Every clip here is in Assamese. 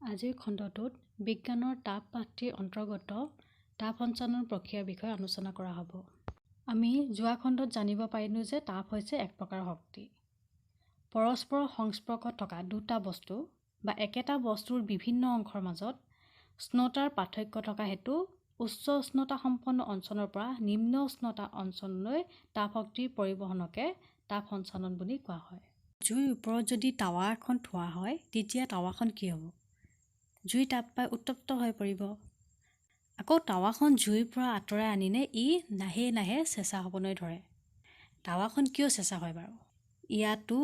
আজিৰ খণ্ডটোত বিজ্ঞানৰ তাপ পাঠটিৰ অন্তৰ্গত তাপ সঞ্চালন প্ৰক্ৰিয়াৰ বিষয়ে আলোচনা কৰা হ'ব। আমি যোৱা খণ্ডত জানিব পাৰিলোঁ যে তাপ হৈছে এক প্ৰকাৰ শক্তি। পৰস্পৰৰ সংস্পৰ্শত থকা দুটা বস্তু বা একেটা বস্তুৰ বিভিন্ন অংশৰ মাজত উষ্ণতাৰ পাৰ্থক্য থকা হেতু উচ্চ উষ্ণতা সম্পন্ন অঞ্চলৰ পৰা নিম্ন উষ্ণতা অঞ্চললৈ তাপ শক্তিৰ পৰিবহণকে তাপ সঞ্চালন বুলি কোৱা হয়। জুইৰ ওপৰত যদি টাৱা এখন থোৱা হয়, তেতিয়া টাৱাখন কি হ'ব? জুইৰ তাপ পাই উত্তপ্ত হৈ পৰিব। আকৌ টাৱাখন জুইৰ পৰা আঁতৰাই আনিলে ই লাহে লাহে চেঁচা হ'বলৈ ধৰে। টাৱাখন কিয় চেঁচা হয় বাৰু? ইয়াতো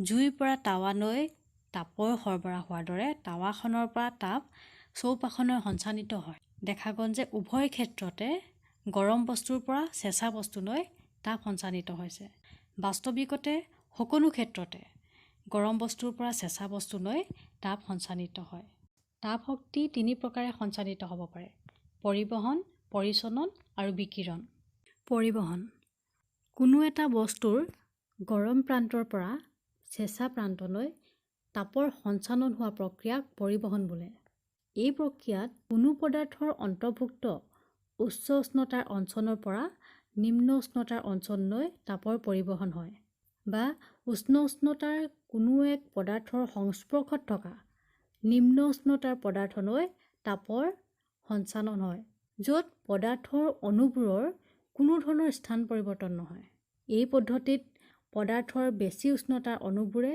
জুইৰ পৰা টাৱালৈ তাপৰ সৰবৰাহ হোৱাৰ দৰে টাৱাখনৰ পৰা তাপ চৌপাশলৈ সঞ্চালিত হয়। দেখা গ'ল যে উভয় ক্ষেত্ৰতে গৰম বস্তুৰ পৰা চেঁচা বস্তুলৈ তাপ সঞ্চালিত হৈছে। বাস্তৱিকতে সকলো ক্ষেত্ৰতে গৰম বস্তুৰ পৰা চেঁচা বস্তুলৈ তাপ সঞ্চালিত হয়। তাপ শক্তি তিনি প্ৰকাৰে সঞ্চালিত হ'ব পাৰে: পৰিবহণ, পৰিচলন আৰু বিকিৰণ। পৰিবহণ: কোনো এটা বস্তুৰ গৰম প্ৰান্তৰ পৰা চেঁচা প্ৰান্তলৈ তাপৰ সঞ্চালন হোৱা প্ৰক্ৰিয়াক পৰিবহণ বোলে। এই প্ৰক্ৰিয়াত কোনো পদাৰ্থৰ অন্তৰ্ভুক্ত উচ্চ উষ্ণতাৰ অঞ্চলৰ পৰা নিম্ন উষ্ণতাৰ অঞ্চললৈ তাপৰ পৰিবহণ হয় বা উষ্ণ উষ্ণতাৰ কোনো এক পদাৰ্থৰ সংস্পৰ্শত থকা নিম্ন উষ্ণতাৰ পদাৰ্থলৈ তাপৰ সঞ্চালন হয়, য'ত পদাৰ্থৰ অণুবোৰৰ কোনো ধৰণৰ স্থান পৰিৱৰ্তন নহয়। এই পদ্ধতিত পদাৰ্থৰ বেছি উষ্ণতাৰ অণুবোৰে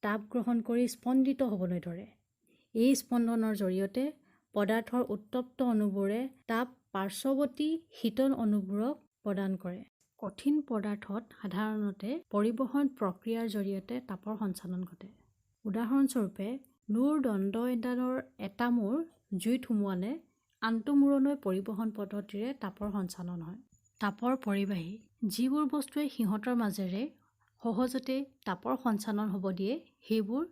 তাপ গ্ৰহণ কৰি স্পন্দিত হ'বলৈ ধৰে। এই স্পন্দনৰ জৰিয়তে পদাৰ্থৰ উত্তপ্ত অণুবোৰে তাপ পাৰ্শ্বৱৰ্তী শীতল অণুবোৰক প্ৰদান কৰে। কঠিন পদাৰ্থত সাধাৰণতে পৰিবহণ প্ৰক্ৰিয়াৰ জৰিয়তে তাপৰ সঞ্চালন ঘটে। উদাহৰণস্বৰূপে, লোৰ দণ্ড এডালৰ এটা মূৰ জুইত সুমুৱালে আনটো মূৰলৈ পৰিবহণ পদ্ধতিৰে তাপৰ সঞ্চালন হয়। তাপৰ পৰিবাহী: যিবোৰ বস্তুৱে সিহঁতৰ মাজেৰে সহজতে তাপৰ সঞ্চালন হ'ব দিয়ে, সেইবোৰ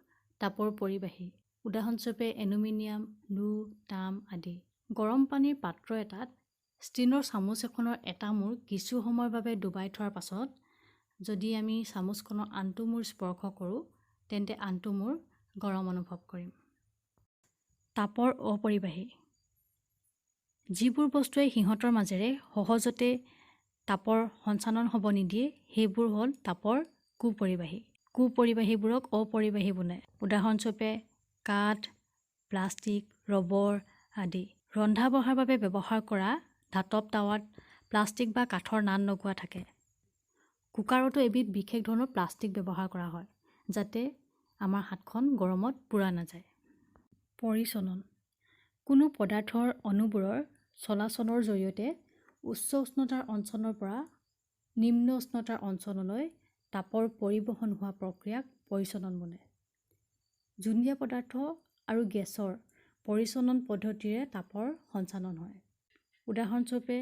তাপৰ পৰিবাহী। উদাহৰণস্বৰূপে, এলুমিনিয়াম, লো, তাম আদি। গৰম পানীৰ পাত্ৰ এটাত ষ্টীলৰ চামুচ এখনৰ এটা মূৰ কিছু সময়ৰ বাবে ডুবাই থোৱাৰ পাছত যদি আমি চামুচখনৰ আনটো মূৰ স্পৰ্শ কৰোঁ, তেন্তে আনটো মূৰ গৰম অনুভৱ কৰিম। তাপৰ অপৰিবাহী: যিবোৰ বস্তুৱে সিহঁতৰ মাজেৰে সহজতে তাপৰ সঞ্চালন হ'ব নিদিয়ে, সেইবোৰ হ'ল তাপৰ কুপৰিবাহী। কুপৰিবাহীবোৰক অপৰিবাহী বোলে। উদাহৰণস্বৰূপে, কাঠ, প্লাষ্টিক, ৰবৰ আদি। ৰন্ধা বঢ়াৰ বাবে ব্যৱহাৰ কৰা ধাতৱ টাৱাত প্লাষ্টিক বা কাঠৰ নাল লগোৱা থাকে। কুকাৰতো এবিধ বিশেষ ধৰণৰ প্লাষ্টিক ব্যৱহাৰ কৰা হয়, যাতে আমাৰ হাতখন গৰমত পোৰা নাযায়। পৰিচলন: কোনো পদাৰ্থৰ অণুবোৰৰ চলাচলৰ জৰিয়তে উচ্চ উষ্ণতাৰ অঞ্চলৰ পৰা নিম্ন উষ্ণতাৰ অঞ্চললৈ তাপৰ পৰিবহণ হোৱা প্ৰক্ৰিয়াক পৰিচলন বোলে। জুলীয়া পদাৰ্থ আৰু গেছৰ পৰিচলন পদ্ধতিৰে তাপৰ সঞ্চালন হয়। উদাহৰণস্বৰূপে,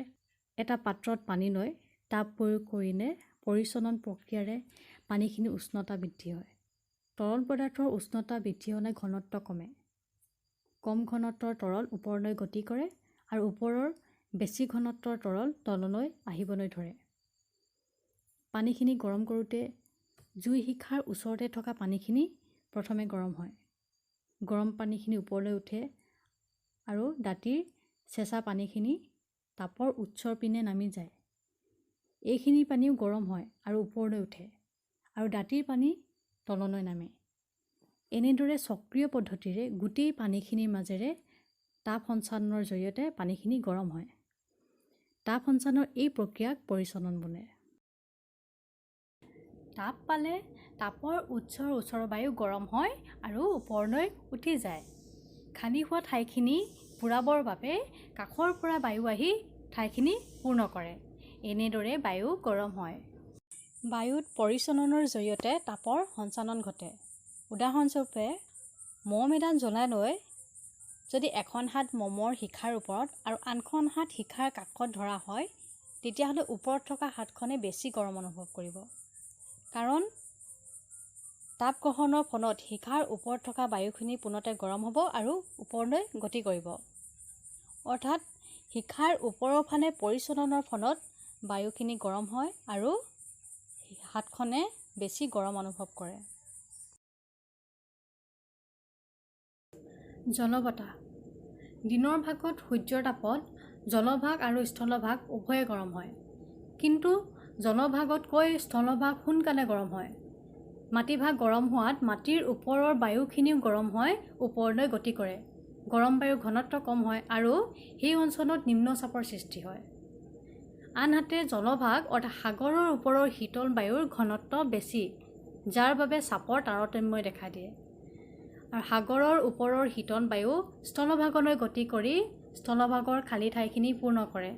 এটা পাত্ৰত পানী লৈ তাপ প্ৰয়োগ কৰিলে পৰিচলন প্ৰক্ৰিয়াৰে পানীখিনিৰ উষ্ণতা বৃদ্ধি হয়। তৰল পদাৰ্থৰ উষ্ণতা বৃদ্ধি হ'লে ঘনত্ব কমে। কম ঘনত্বৰ তৰল ওপৰলৈ গতি কৰে আৰু ওপৰৰ বেছি ঘনত্বৰ তৰল তললৈ আহিবলৈ ধৰে। পানীখিনি গৰম কৰোঁতে জুই শিখাৰ ওচৰতে থকা পানীখিনি প্ৰথমে গৰম হয়। গৰম পানীখিনি ওপৰলৈ উঠে আৰু দাঁতিৰ চেঁচা পানীখিনি তাপৰ উৎসৰ পিনে নামি যায়। এইখিনি পানীও গৰম হয় আৰু ওপৰলৈ উঠে আৰু দাঁতিৰ পানী তললৈ নামে। এনেদৰে চক্ৰীয় পদ্ধতিৰে গোটেই পানীখিনিৰ মাজেৰে তাপ সঞ্চালনৰ জৰিয়তে পানীখিনি গৰম হয়। তাপ সঞ্চালনৰ এই প্ৰক্ৰিয়াক পৰিচলন বোলে। তাপ পালে তাপৰ উৎসৰ ওচৰৰ বায়ু গৰম হয় আৰু ওপৰলৈ উঠি যায়। খালী হোৱা ঠাইখিনি পূৰাবৰ বাবে কাষৰ পৰা বায়ু আহি ঠাইখিনি পূৰ্ণ কৰে। এনেদৰে বায়ু গৰম হয়। বায়ুত পৰিচলনৰ জৰিয়তে তাপৰ সঞ্চালন ঘটে। উদাহৰণস্বৰূপে, মম এডাল জ্বলাই লৈ যদি এখন হাত মমৰ শিখাৰ ওপৰত আৰু আনখন হাত শিখাৰ কাষত ধৰা হয়, তেতিয়াহ'লে ওপৰত থকা হাতখনে বেছি গৰম অনুভৱ কৰিব, কাৰণ তাপ গ্ৰহণৰ ফলত শিখাৰ ওপৰত থকা বায়ুখিনি পোনতে গৰম হ'ব আৰু ওপৰলৈ গতি কৰিব। অৰ্থাৎ শিখাৰ ওপৰৰ ফালে পৰিচলনৰ ফলত বায়ুখিনি গৰম হয় আৰু হাতখনে বেছি গৰম অনুভৱ কৰে। জলবতাহ। দিনৰ ভাগত সূৰ্যৰ তাপত জলভাগ আৰু স্থলভাগ উভয়ে গৰম হয়, কিন্তু জলভাগতকৈ স্থলভাগ সোনকালে গৰম হয়। মাটিভাগ গৰম হোৱাত মাটিৰ ওপৰৰ বায়ুখিনিও গৰম হৈ ওপৰলৈ গতি কৰে। গৰম বায়ুৰ ঘনত্ব কম হয় আৰু সেই অঞ্চলত নিম্নচাপৰ সৃষ্টি হয়। আনহাতে জলভাগ অৰ্থাৎ সাগৰৰ ওপৰৰ শীতল বায়ুৰ ঘনত্ব বেছি, যাৰ বাবে চাপৰ তাৰতম্যই দেখা দিয়ে আৰু সাগৰৰ ওপৰৰ শীতল বায়ু স্থলভাগলৈ গতি কৰি স্থলভাগৰ খালী ঠাইখিনি পূৰ্ণ কৰে।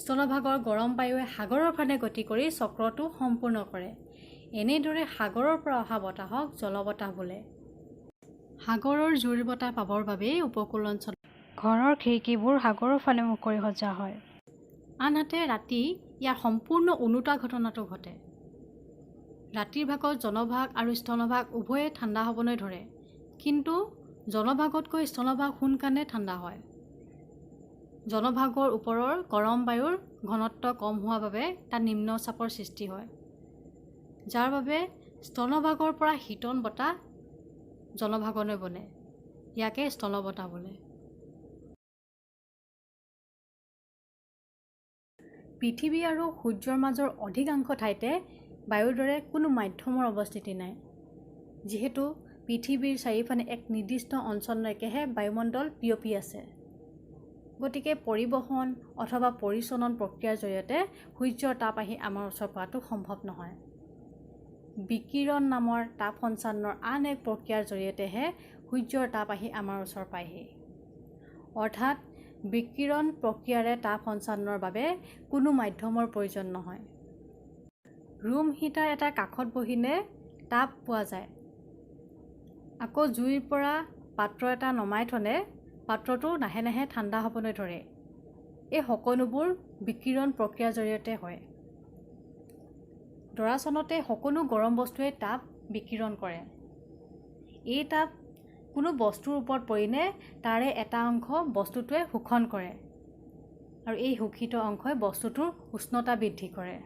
স্থলভাগৰ গৰম বায়ুৱে সাগৰৰ ফালে গতি কৰি চক্ৰটো সম্পূৰ্ণ কৰে। এনেদৰে সাগৰৰ পৰা অহা বতাহক জলবতাহ বোলে। সাগৰৰ জুৰ বতাহ পাবৰ বাবেই উপকূল অঞ্চলত ঘৰৰ খিৰিকীবোৰ সাগৰৰ ফালে মুখ কৰি সজা হয়। আনহাতে ৰাতি ইয়াৰ সম্পূৰ্ণ ওলোটা ঘটনাটো ঘটে। ৰাতিৰ ভাগত জলভাগ আৰু স্থলভাগ উভয়ে ঠাণ্ডা হ'বলৈ ধৰে, কিন্তু জলভাগতকৈ স্থলভাগ সোনকালে ঠাণ্ডা হয়। জলভাগৰ ওপৰৰ গৰম বায়ুৰ ঘনত্ব কম হোৱাৰ বাবে তাত নিম্নচাপৰ সৃষ্টি হয়, যাৰ বাবে স্থলভাগৰ পৰা শীতল বতাহ জলভাগলৈ বলে। ইয়াকে স্থলবতাহ বোলে। পৃথিৱী আৰু সূৰ্যৰ মাজৰ অধিকাংশ ঠাইতে বায়ুৰ দৰে কোনো মাধ্যমৰ অৱস্থিতি নাই। যিহেতু পৃথিৱীৰ চাৰিওফালে এক নিৰ্দিষ্ট অঞ্চললৈকেহে বায়ুমণ্ডল বিয়পি আছে, গতিকে পৰিবহণ অথবা পৰিচলন প্ৰক্ৰিয়াৰ জৰিয়তে সূৰ্যৰ তাপ আহি আমাৰ ওচৰ পোৱাটো সম্ভৱ নহয়। বিকিৰণ নামৰ তাপ সঞ্চালনৰ আন এক প্ৰক্ৰিয়াৰ জৰিয়তেহে সূৰ্যৰ তাপ আহি আমাৰ ওচৰ পায়হি। অৰ্থাৎ বিকিৰণ প্ৰক্ৰিয়াৰে তাপ সঞ্চালনৰ বাবে কোনো মাধ্যমৰ প্ৰয়োজন নহয়। ৰুম হিটাৰ এটাৰ কাষত বহিলে তাপ পোৱা যায়। আকৌ জুইৰ পৰা পাত্ৰ এটা নমাই থ'লে পাত্ৰটো লাহে লাহে ঠাণ্ডা হ'বলৈ ধৰে। এই সকলোবোৰ বিকিৰণ প্ৰক্ৰিয়াৰ জৰিয়তে হয়। দৰাচলতে সকলো গৰম বস্তুৱে তাপ বিকিৰণ কৰে। এই তাপ কোনো বস্তুৰ ওপৰত পৰিলে তাৰে এটা অংশ বস্তুটোৱে শোষণ কৰে আৰু এই শোষিত অংশই বস্তুটোৰ উষ্ণতা বৃদ্ধি কৰে।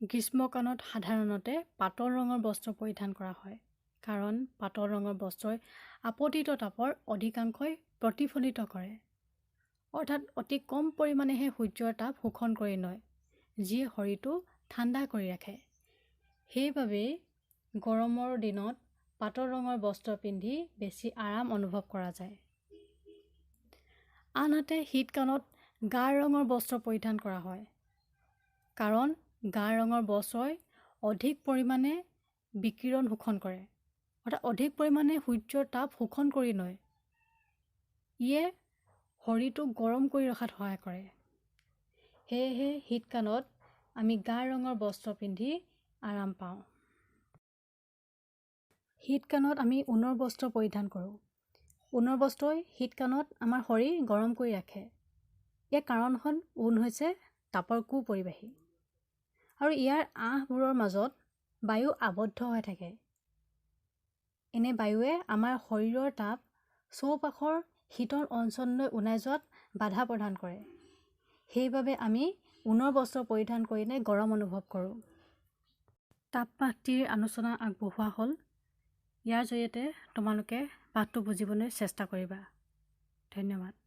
গ্ৰীষ্মকালত সাধাৰণতে পাতল ৰঙৰ বস্ত্ৰ পৰিধান কৰা হয়, কাৰণ পাতল ৰঙৰ বস্ত্ৰই আপতিত তাপৰ অধিকাংশই প্ৰতিফলিত কৰে। অৰ্থাৎ অতি কম পৰিমাণেহে সূৰ্যৰ তাপ শোষণ কৰি লয়, যিয়ে শৰীৰটো ঠাণ্ডা কৰি ৰাখে। সেইবাবেই গৰমৰ দিনত পাতল ৰঙৰ বস্ত্ৰ পিন্ধি বেছি আৰাম অনুভৱ কৰা যায়। আনহাতে শীতকালত গাঢ় ৰঙৰ বস্ত্ৰ পৰিধান কৰা হয়, কাৰণ গাঢ় ৰঙৰ বস্ত্ৰই অধিক পৰিমাণে বিকিৰণ শোষণ কৰে, অৰ্থাৎ অধিক পৰিমাণে সূৰ্যৰ তাপ শোষণ কৰি লয়। ইয়ে শৰীৰটোক গৰম কৰি ৰখাত সহায় কৰে। সেয়েহে শীতকালত আমি গাঢ় ৰঙৰ বস্ত্ৰ পিন্ধি আৰাম পাওঁ। শীতকালত আমি ঊণৰ বস্ত্ৰ পৰিধান কৰোঁ। ঊণৰ বস্ত্ৰই শীতকালত আমাৰ শৰীৰ গৰম কৰি ৰাখে। ইয়াৰ কাৰণ হ'ল ঊণ হৈছে তাপৰ কুপৰিবাহী আৰু ইয়াৰ আঁহবোৰৰ মাজত বায়ু আবদ্ধ হৈ থাকে। এনে বায়ুৱে আমাৰ শৰীৰৰ তাপ চৌপাশৰ শীতল অঞ্চললৈ ওলাই যোৱাত বাধা প্ৰদান কৰে। সেইবাবে আমি ঊণৰ বস্ত্ৰ পৰিধান কৰিলে গৰম অনুভৱ কৰোঁ। তাপ পাঠটিৰ আলোচনা আগবঢ়োৱা হ'ল। ইয়াৰ জৰিয়তে তোমালোকে পাঠটো বুজিবলৈ চেষ্টা কৰিবা। ধন্যবাদ।